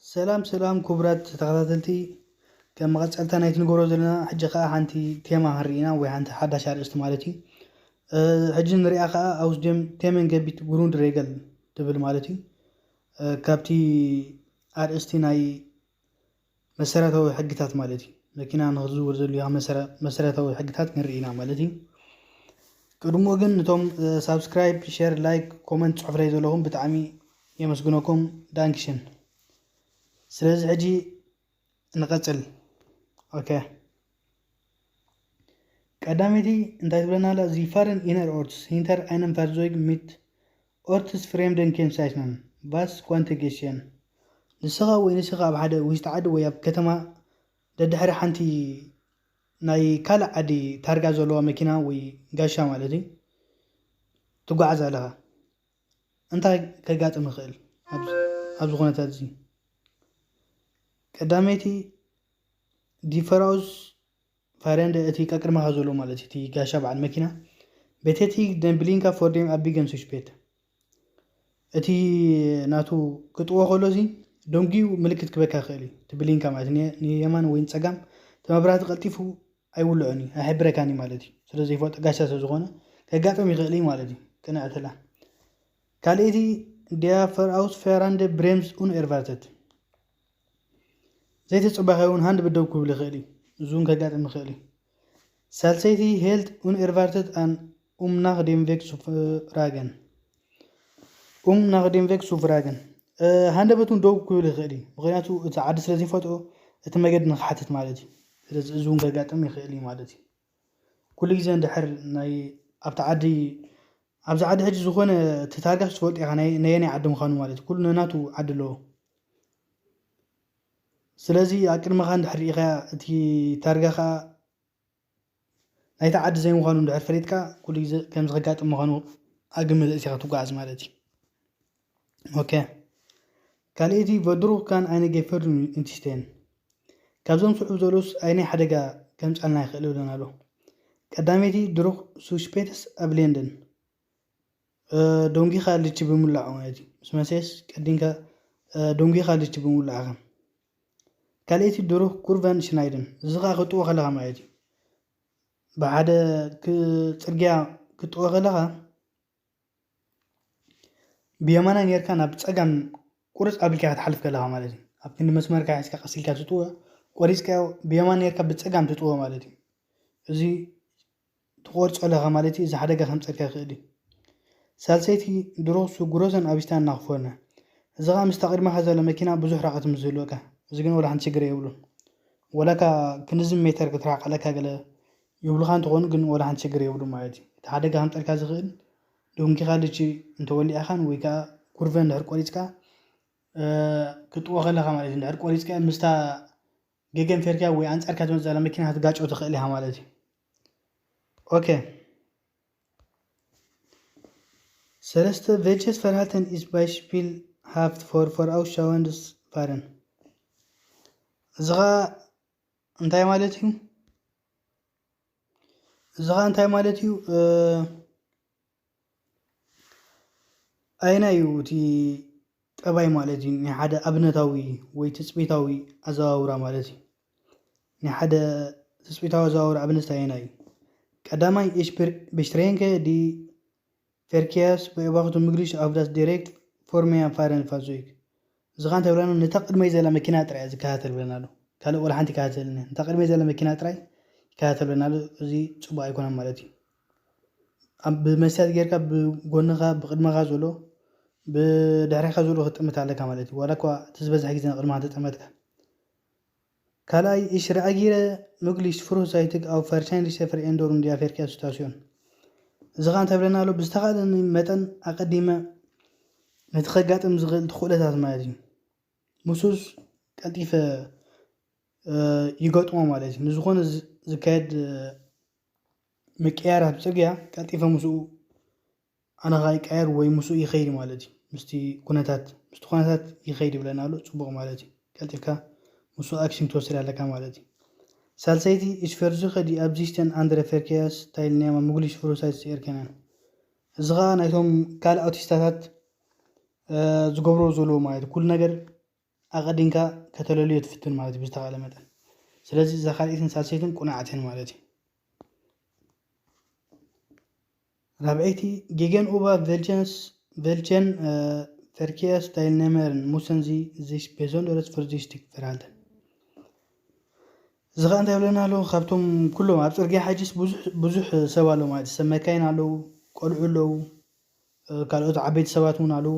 ሰላም ሰላም ክቡራት ተኸታተልቲ፣ ከም መቐጸልታ ናይቲ ንገብሮ ዘለና ሕጂ ኸኣ ሓንቲ ቴማ ክንርኢ ኢና፣ ወይ ሓንቲ ሓዳሽ ኣርእስቲ ማለት እዩ። ሕጂ ንሪኣ ኸኣ Aus dem Themengebiet Grundregeln ትብል ማለት እዩ። ካብቲ ኣርእስቲ ናይ መሰረታዊ ሕግታት ማለት እዩ። መኪና ንኽትዝውር ዘድልዩኻ መሰረታዊ ሕግታት ክንርኢ ኢና ማለት እዩ። ቅድሞ ግን ነቶም ሳብስክራይብ፣ ሸር፣ ላይክ፣ ኮመንት ጽሑፍለይ ዘለኹም ብጣዕሚ የመስግነኩም። ዳንክሽን። ስለዚ ሕጂ ንቐጽል። ኦኬ፣ ቀዳመይቲ እንታይ ትብለና ኣላ? Sie fahren innerorts hinter einem Fahrzeug mit ortsfremden Kennzeichen. Was könnte geschehen? ንስኻ ወይ ንስኻ ኣብ ሓደ ውሽጢ ዓዲ ወይ ኣብ ከተማ ደድሕሪ ሓንቲ ናይ ካልእ ዓዲ ታርጋ ዘለዋ መኪና ወይ ጋሻ ማለት እዩ ትጓዓዝ ኣለኻ። እንታይ ከጋጥም ይኽእል ኣብዚ ኩነታት እዚ? ቀዳመይቲ፣ die vorausfahrende፣ እቲ ቀቅድመኻ ዘሎ ማለት እዩ፣ እቲ ጋሻ በዓል መኪና፣ betätigt den Blinker vor dem abbiegen Suspekt። እቲ ናቱ ክጥዎ ከሎ እዚ ደንጉዩ ምልክት ክበካ ይኽእል እዩ። እቲ ብሊንካ ማለት ንየማን ወይ ንፀጋም እቲ መብራህቲ ቀልጢፉ ኣይውልዖን እዩ፣ ኣይሕብረካን እዩ ማለት እዩ። ስለ ዘይፈልጦ ጋሻ ስለ ዝኾነ ከጋጥም ይኽእል እዩ ማለት እዩ። ቅንዕትላ ካልኣይቲ፣ der vorausfahrende bremst unerwartet። ዘይተፀበኻዮ እውን ሃንድ ብደው ክብል ይኽእል እዩ። እዚ እውን ከጋጥም ይኽእል እዩ። ሳልሰይቲ፣ hält unerwartet an, um nach dem Weg zu fragen። Um nach dem Weg zu fragen። ሃንደበት እውን ደው ክብል ይኽእል እዩ። ምክንያቱ እቲ ዓዲ ስለ ዘይፈትኦ እቲ መገዲ ንክሓትት ማለት እዩ። ስለዚ እዚ እውን ከጋጥም ይኽእል እዩ ማለት እዩ። ኩሉ ግዜ እንድሕር ናይ ኣብቲ ዓዲ ኣብዚ ዓዲ ሕጂ ዝኾነ እቲ ታርጋ ትፈልጦ ኢኻ ናይ ነየናይ ዓዲ ምዃኑ ማለት እዩ። ኩሉ ነናቱ ዓዲ ኣለዎ። ስለዚ ኣብ ቅድመኻ እንድሕር ርኢኻ እቲ ታርጋ ኸዓ ናይቲ ዓዲ ዘይምዃኑ እንድሕር ፈሊጥካ ኩሉ ግዜ ከምዚ ከጋጥም ምዃኑ ኣብ ግምት ኣእቲኻ ትጓዓዝ ማለት እዩ። ኦኬ፣ ካልኣይቲ፣ wodurch kann eine Gefahr entstehen። ካብዞም ስዑብ ዘሎስ ኣይናይ ሓደጋ ከምጻልና ይኽእል ይብለና ኣሎ። ቀዳመይቲ፣ durch Suspekt abblenden፣ ደንጊኻ ልቺ ብምውላዕ ማለት እዩ። ምስ መሴስ ቀዲንካ ደንጊኻ ልቺ ብምውላዕኻ። ካልኣይቲ፣ durch Kurven schneiden፣ እዚ ኸዓ ክትጥዎ ከለኻ ማለት እዩ። ብሓደ ጽርግያ ክትጥዎ ከለኻ ብየማናይ ኔርካ ናብ ጸጋም ቁርጽ ኣቢልካ ክትሓልፍ ከለኻ ማለት እዩ። ኣብ ክንዲ መስመርካ ሒዝካ ቀስ ኢልካ ትጥዎ፣ ቆሪጽካዮ ብየማን ኔርካ ብጸጋም ትጥዎ ማለት እዩ። እዚ ትቆርጾ ኣለኻ ማለት እዩ። እዚ ሓደጋ ከምጸልካ ይኽእል እዩ። ሳልሰይቲ፣ durch zu grossen Abstand nach vorne፣ እዚ ኸዓ ምስታ ቅድመኻ ዘላ መኪና ብዙሕ ርሕቀት ምስ ዝህልወካ። እዚ ግን ወላ ሓንቲ ችግር የብሉን። ወላካ ክንድዚ ሜተር ክትርሕቅ ኣለካ ገለ ይብሉኻ እንትኾኑ ግን ወላ ሓንቲ ችግር የብሉን ማለት እዩ። እቲ ሓደጋ ከምጸልካ ዝኽእል ደንጊኻ ልቺ እንተወሊዕኻን ወይ ከዓ ኩርቨ እንድሕር ቆሪጽካ ክትጥዎ ከለኻ ማለት እዩ። እንድሕር ቆሪጽካ ምስታ ገገን ፌርካ ወይ ኣንጻርካ ትመጽእ ዘላ መኪና ክትጋጨው ትኽእል ኢኻ ማለት እዩ። ኦኬ፣ ሰለስተ፣ welches Verhalten ist beispielhaft für vorausschauendes Fahren? እዚ ኸዓ እንታይ ማለት እዩ? እዚ ኸዓ እንታይ ማለት እዩ? ኣየናይ እዩ እቲ ጠባይ ማለት እዩ ናይ ሓደ ኣብነታዊ ወይ ትጽቢታዊ ኣዘዋውራ ማለት እዩ? ናይ ሓደ ትጽቢታዊ ኣዘዋውራ ኣብነት ኣየናይ እዩ? ቀዳማይ፣ ich beschränke die Verkehrsbeobachtung möglichst auf das direkt vor mir fahrende Fahrzeug። እዚ ኸዓ እንታይ ይብለና? ነታ ቅድመይ ዘላ መኪና ጥራይ እየ ዝከታተል ብለና ኣሎ። ካልእ ወላ ሓንቲ ይከታተልኒ። ነታ ቅድመይ ዘላ መኪና ጥራይ ይከታተል ብለና ኣሎ። እዚ ጽቡቕ ኣይኮነን ማለት እዩ። ኣብ ብመስትያት ጌርካ ብጎንኻ ብቕድመኻ ዘሎ ብድሕሬኻ ዘሎ ክትጥምት ኣለካ ማለት እዩ። ዋላ እኳ እቲ ዝበዝሐ ግዜ ንቕድመኻ ተጠመትካ። ካልኣይ፣ ich reagiere möglichst frühzeitig auf wahrscheinliche Veränderungen der Verkehrssituation። እዚ ኸዓ እንታይ ብለና ኣሎ? ብዝተኻእለኒ መጠን ኣቐዲመ ነቲ ከጋጥም ዝኽእል ትኽእለታት ማለት እዩ ምስኡስ ቀልጢፈ ይገጥሞ ማለት እዩ። ንዝኾነ ዝካየድ ምቅያር ኣብ ጽርግያ ቀልጢፈ ምስኡ ኣነ ኸዓ ይቀየር ወይ ምስኡ ይኸይድ ማለት እዩ። ምስቲ ኩነታት ምስቲ ኩነታት ይኸይድ ይብለና ኣሎ። ጽቡቕ ማለት እዩ። ቀልጢፍካ ምስኡ ኣክሽን ክትወስድ ኣለካ ማለት እዩ። ሳልሰይቲ፣ ich versuche die Absichten anderer Verkehrsteilnehmer möglichst frühzeitig zu erkennen። እዚ ኸዓ ናይቶም ካልእ ኣውቲስታታት ዝገብሮ ዘለዎ ማለት እዩ። ኩሉ ነገር ኣቐዲምካ ከተለልዮ ትፍትን ማለት እዩ ብዝተኻእለ መጠን። ስለዚ እዛ ካልኣይትን ሳልሰይትን ቁናዓት እየን ማለት እዩ። ራብዐይቲ፣ Gegenüber welchen, welchen Verkehrssteilnehmern müssen Sie sich besonders vorsichtig verhalten? እዚ ኸዓ እንታይ ይብለና ኣሎ? ካብቶም ኩሎም ኣብ ፅርግያ ሕጅስ ብዙሕ ሰብ ኣሎ ማለት እዩ። ሰብ መካይን ኣለዉ፣ ቆልዑ ኣለዉ፣ ካልኦት ዓበይቲ ሰባት እውን ኣለዉ፣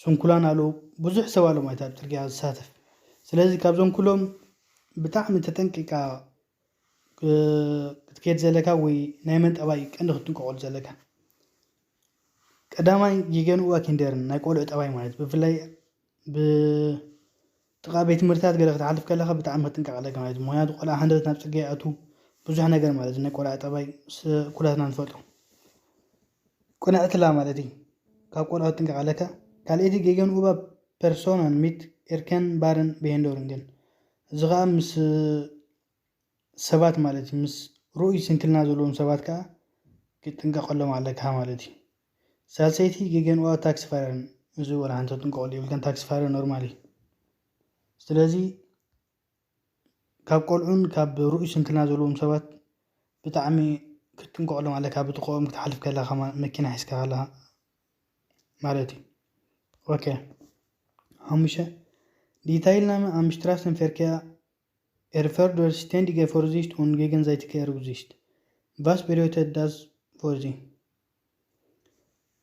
ስንኩላን ኣለዉ፣ ብዙሕ ሰብ ኣሎ ማለት ኣብ ፅርግያ ዝሳተፍ። ስለዚ ካብዞም ኩሎም ብጣዕሚ ተጠንቂቃ ክትከድ ዘለካ ወይ ናይ መን ጠባይ ቀንዲ ክትጥንቀቀሉ ዘለካ? ቀዳማይ፣ ጌገን ኡዋ ኪንደርን ናይ ቆልዑ ጠባይ ማለት ብፍላይ ብጥቃ ቤት ትምህርትታት ገለ ክትሓልፍ ከለካ ብጣዕሚ ክትጥንቀቅ ኣለካ ማለት እዩ። ምክንያቱ ቆልዓ ሃንደበት ናብ ፅርግያ ይኣቱ ብዙሕ ነገር ማለት እዩ። ናይ ቆልዓ ጠባይ ኩላትና ንፈልጦ። ቁንዕትላ ማለት እዩ። ካብ ቆልዑ ክትጥንቀቅ ኣለካ። ካልኣይቲ፣ ጌገን ኡባ ፐርሶናን ሚት ኤርከን ባርን ቤሄንዶርን ግን እዚ ከዓ ምስ ሰባት ማለት እዩ። ምስ ርኡይ ስንክልና ዘለዎም ሰባት ከዓ ክትጥንቀቐሎም ኣለካ ማለት እዩ። ሳልሰይቲ፣ ጌገን ኡባ ታክሲ ፋረን፣ እዚ ወላ ሓንቲ ክትጥንቀቐሉ የብልካን። ታክሲ ፋረን ኖርማል እዩ። ስለዚ ካብ ቆልዑን ካብ ርኡይ ስንክልና ዘለዎም ሰባት ብጣዕሚ ክትጥንቀቐሎም ኣለካ። ብጥቕኦም ክትሓልፍ ከለካ መኪና ሒዝካ ከለካ ማለት እዩ። ኦኬ፣ ሓሙሽተ፣ ዲታይል ናመ ኣምስትራስን ፌርኪያ ኤርፈርዶር ስቴንዲገ ፎርዚሽት ኡን ጌገንዛይቲከ ሩግዚሽት ቫስ ቤሪዮተት ዳስ ፎርዚ።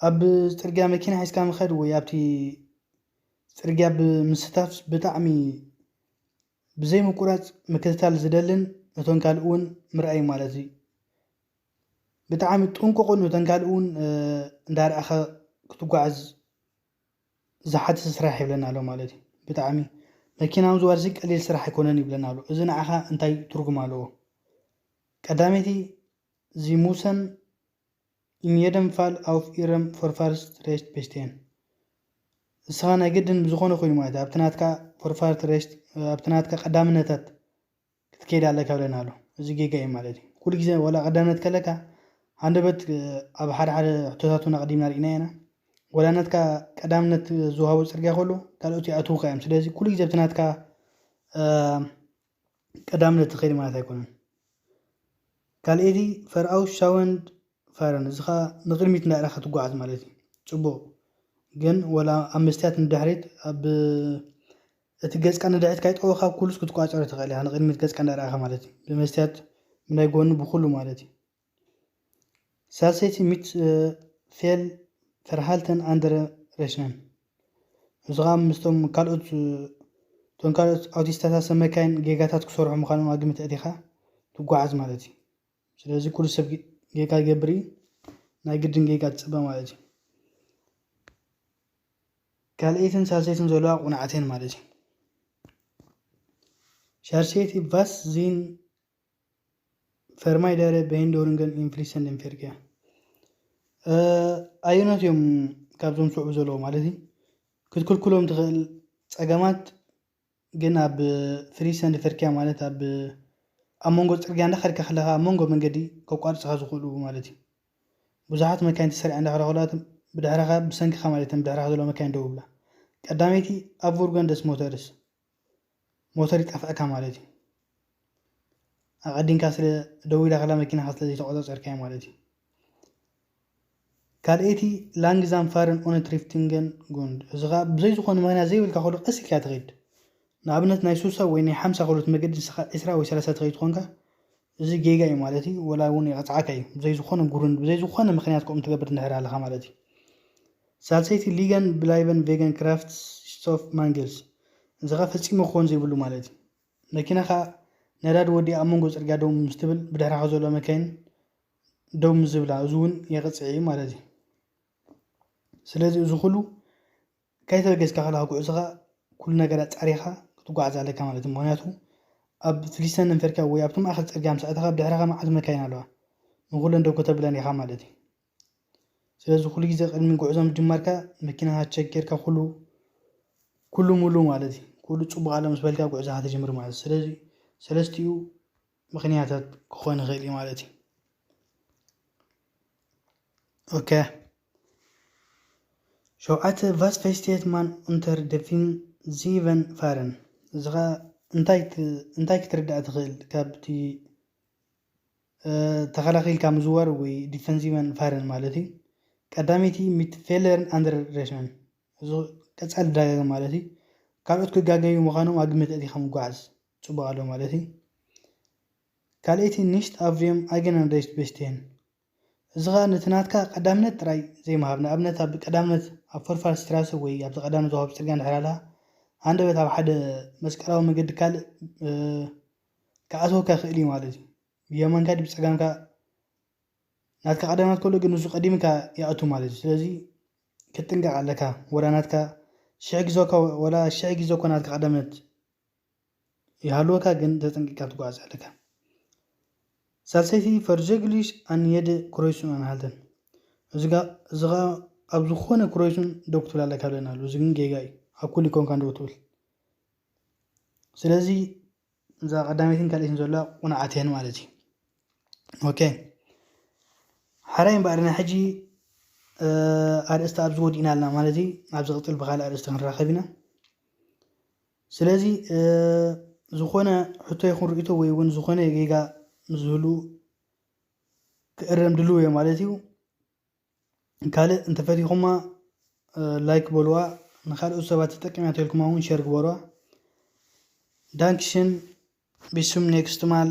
ኣብ ፅርግያ መኪና ሒዝካ ምኸድ ወይ ኣብቲ ፅርግያ ብምስታፍ ብጣዕሚ ብዘይ ምቁራፅ ምክትታል ዝደልን ነቶን ካልእ እውን ምርኣይ ማለት እዩ። ብጣዕሚ ጥንቁቕን ነቶን ካልእ እውን እንዳርኣኸ ክትጓዓዝ ዝሓትት ስራሕ ይብለና ኣሎ ማለት እዩ። ብጣዕሚ መኪና ምዝዋር እዚ ቀሊል ስራሕ ኣይኮነን ይብለና ኣሎ። እዚ ንዓኻ እንታይ ትርጉም ኣለዎ? ቀዳመይቲ፣ ዚ ሙሰን ኢን የደን ፋል ኣውፍ ኢረም ፎርፋርስ ሬስት ቤስቴን። ንስኻ ናይ ግድን ብዝኾነ ኮይኑ ማለት ኣብቲ ናትካ ፎርፋርት ሬስት ኣብቲ ናትካ ቀዳምነታት ክትከይድ ኣለካ ብለና ኣሎ። እዚ ጌጋ እዩ ማለት እዩ። ኩሉ ግዜ ወላ ቀዳምነት ከለካ ሃንደበት ኣብ ሓደ ሓደ ሕቶታት እውን ኣቐዲምና ርኢና ኢና። ወላ ናትካ ቀዳምነት ዝወሃቦ ፅርግያ ከሎ ካልኦት ይኣትዉካ እዮም። ስለዚ ኩሉ ግዜ ኣብቲ ናትካ ቀዳምነት ትኸይድ ማለት ኣይኮነን። ካልኣይቲ ፈርኣው ሻወንድ ፋረን፣ እዚ ኸዓ ንቕድሚት እንዳረኻ ትጓዓዝ ማለት እዩ። ፅቡቕ ግን ወላ ኣብ መስትያት ንድሕሪት ኣብ እቲ ገፅካ ንድሕሪት ካይጠወኻ ኩሉስ ክትቋፀሮ ትኽእል ኢኻ። ንቕድሚት ገፅካ እንዳረኣኻ ማለት እዩ። ብመስትያት ብናይ ጎኒ ብኩሉ ማለት እዩ። ሳልሰይቲ ሚት ፌል ፈርሃልተን ኣንደረ ረሽነን፣ እዚ ኸዓ ምስቶም ካልኦት እቶም ካልኦት ኣውቲስታታት ሰብ መካይን ጌጋታት ክሰርሑ ምዃኖም ኣግምት ኣእቲኻ ትጓዓዝ ማለት እዩ። ስለዚ ኩሉ ሰብ ጌጋ ይገብር እዩ። ናይ ግድን ጌጋ ትፅበ ማለት እዩ። ካልኣይትን ሳልሰይትን ዘለዋ ቁንዓት እየን ማለት እዩ። ሻርሸይቲ ቫስ ዚን ፈርማይዳረ በይንዶርንገን ኢንፍሊሰንደን ፌርኪያ ኣየኖት እዮም ካብዞም ስዕቡ ዘለዎ ማለት እዩ ክትክልክሎም ትኽእል ፀገማት ግን ኣብ ፍሪሰንድ ፈርኪያ ማለት ኣብ ኣብ መንጎ ፅርግያ እንዳኸድካ ከለካ ኣብ መንጎ መንገዲ ከቋርፅካ ዝኽእሉ ማለት እዩ። ብዙሓት መካይን ተሰሪዐ እንዳኸዳ ከለዋ ብድሕረካ ብሰንክካ ማለት እተን ብድሕረካ ዘለዋ መካይን ደው ይብላ። ቀዳመይቲ ኣብ ቡርገንደስ ሞተርስ ሞተር ይጠፍኣካ ማለት እዩ። ኣቐዲምካ ስለ ደው ኢላ ከላ መኪናኻ ስለ ዘይተቆፃፀርካዮ ማለት እዩ። ካልኣይቲ ላንግዛም ፋርን ኦነ ትሪፍቲንገን ጉንድ፣ እዚ ከዓ ብዘይ ዝኾነ ምክንያት ዘይብልካ ከሎ ቀስ ኢልካ ትኸይድ። ንኣብነት ናይ ሱሳ ወይ ናይ ሓምሳ ከሎ እቲ መገዲ ንስኻ ዒስራ ወይ ሰላሳ ትኸይድ ትኾንካ እዚ ጌጋ እዩ ማለት እዩ። ወላ እውን ይቐፅዓካ እዩ ብዘይ ዝኾነ ጉሩንድ ብዘይ ዝኾነ ምክንያት ከምኡ ትገብር እንድሕር ኣለኻ ማለት እዩ። ሳልሰይቲ ሊገን ብላይበን ቬገን ክራፍት ስቶፍ ማንግልስ፣ እዚ ከዓ ፈፂሙ ክኾን ዘይብሉ ማለት እዩ። መኪናኻ ነዳዲ ወዲኣ ኣብ መንጎ ፅርግያ ደው ምስ ትብል ብድሕራኻ ዘሎ መካይን ደው ምስ ዝብላ እዚ እውን የቕፅዕ እዩ ማለት እዩ። ስለዚ እዚ ኩሉ ከይተበገስካ ከለካ ጉዕዞኻ ኩሉ ነገር ኣፃሪኻ ክትጓዓዝ ኣለካ ማለት እዩ። ምክንያቱ ኣብ ፍሊሰን እንፈርካ ወይ ኣብቲ ማእኸል ፅርግያ ምስ ኣተኻ ብድሕረኻ መዓት መካይን ኣለዋ ንኩለን ደው ከተብለን ኢኻ ማለት እዩ። ስለዚ ኩሉ ግዜ ቅድሚ ጉዕዞ ምጅማርካ መኪናኻ ቸክ ጌርካ ኩሉ ኩሉ ሙሉ ማለት እዩ ኩሉ ፅቡቅ ኣሎ ምስ በልካ ጉዕዞ ክትጅምር ማለት እዩ። ስለዚ ሰለስቲኡ ምክንያታት ክኾን ይኽእል እዩ ማለት እዩ። ኦኬ ሸውዓተ ቫስ ፌስቴት ማን ኡንተር ደፊን defensiven Fähren። እዚ ኸዓ እንታይ ክ- እንታይ ክትርዳእ ትኽእል ካብቲ እ፣ ተኸላኺልካ ምዝዋር ወይ defensiven Fähren ማለት እዩ። ቀዳመይቲ mit Fehlern anrechen፣ እዚ ቀጻሊ ደጋገም ማለት እዩ። ካልኦት ክጋገዩ ምዃኖም ኣብ ግምት ኣእቲኻ ምጓዓዝ ጽቡቕ ኣሎ ማለት እዩ። ካልኣይቲ nicht auf dem eigenen Recht bestehen፣ እዚ ኸዓ ነቲ ናትካ ቀዳምነት ጥራይ ዘይምሃብ። ንኣብነት ኣብ ቀዳምነት ኣብ Vorfahrtsstraße ወይ ኣብቲ ቀዳምነት ዝወሃብ ጽርግያ እንድሕር ኣለኻ፣ ሃንደበት ኣብ ሓደ መስቀላዊ መገዲ ካልእ እ፣ ክኣትወካ ይኽእል እዩ ማለት እዩ። ብየማንካ ድዩ ብጸጋምካ ናትካ ቀዳማት ከሎ ግን ንሱ ቀዲምካ ይኣቱ ማለት እዩ። ስለዚ ክትጥንቀቕ ኣለካ። ወላ ናትካ ሽሕ ግዜ እኳ ወላ ሽሕ ግዜ እኳ ናትካ ቀዳምነት ይሃልወካ ግን ተጠንቂቕካ ክትጓዓዝ ኣለካ። ሳልሰይቲ versächlich an jeder Kreuzung anhalten። እዚ ጋ- እዚ ኸዓ ኣብ ዝኾነ ክሮይሱን ደው ክትብል ኣለካ ብለና ኣሎ። እዚ ግን ጌጋ እዩ። ኣብ ኩሉ ኮንካ ደው ትብል። ስለዚ እዛ ቀዳመይትን ካልኣይትን ዘለዋ ቁኑዓት እየን ማለት እዩ። ኦኬ፣ ሓራይ እምበኣር ናይ ሕጂ እ፣ ኣርእስቲ ኣብዚ ወዲእና ኣለና ማለት እዩ። ኣብ ዝቕፅል ብኻልእ ኣርእስቲ ክንራኸብ ኢና። ስለዚ እ፣ ዝኾነ ሕቶ ይኹን ርእቶ ወይ እውን ዝኾነ ጌጋ ምስ ዝህሉ ክእረም ድልው እየ ማለት እዩ። ካልእ እንተፈቲኹማ እ፣ ላይክ በልዋ፣ ንካልኦት ሰባት ተጠቂማ ተልኩማ እውን ሸር ግበርዋ። Dankeschön, bis zum nächsten Mal.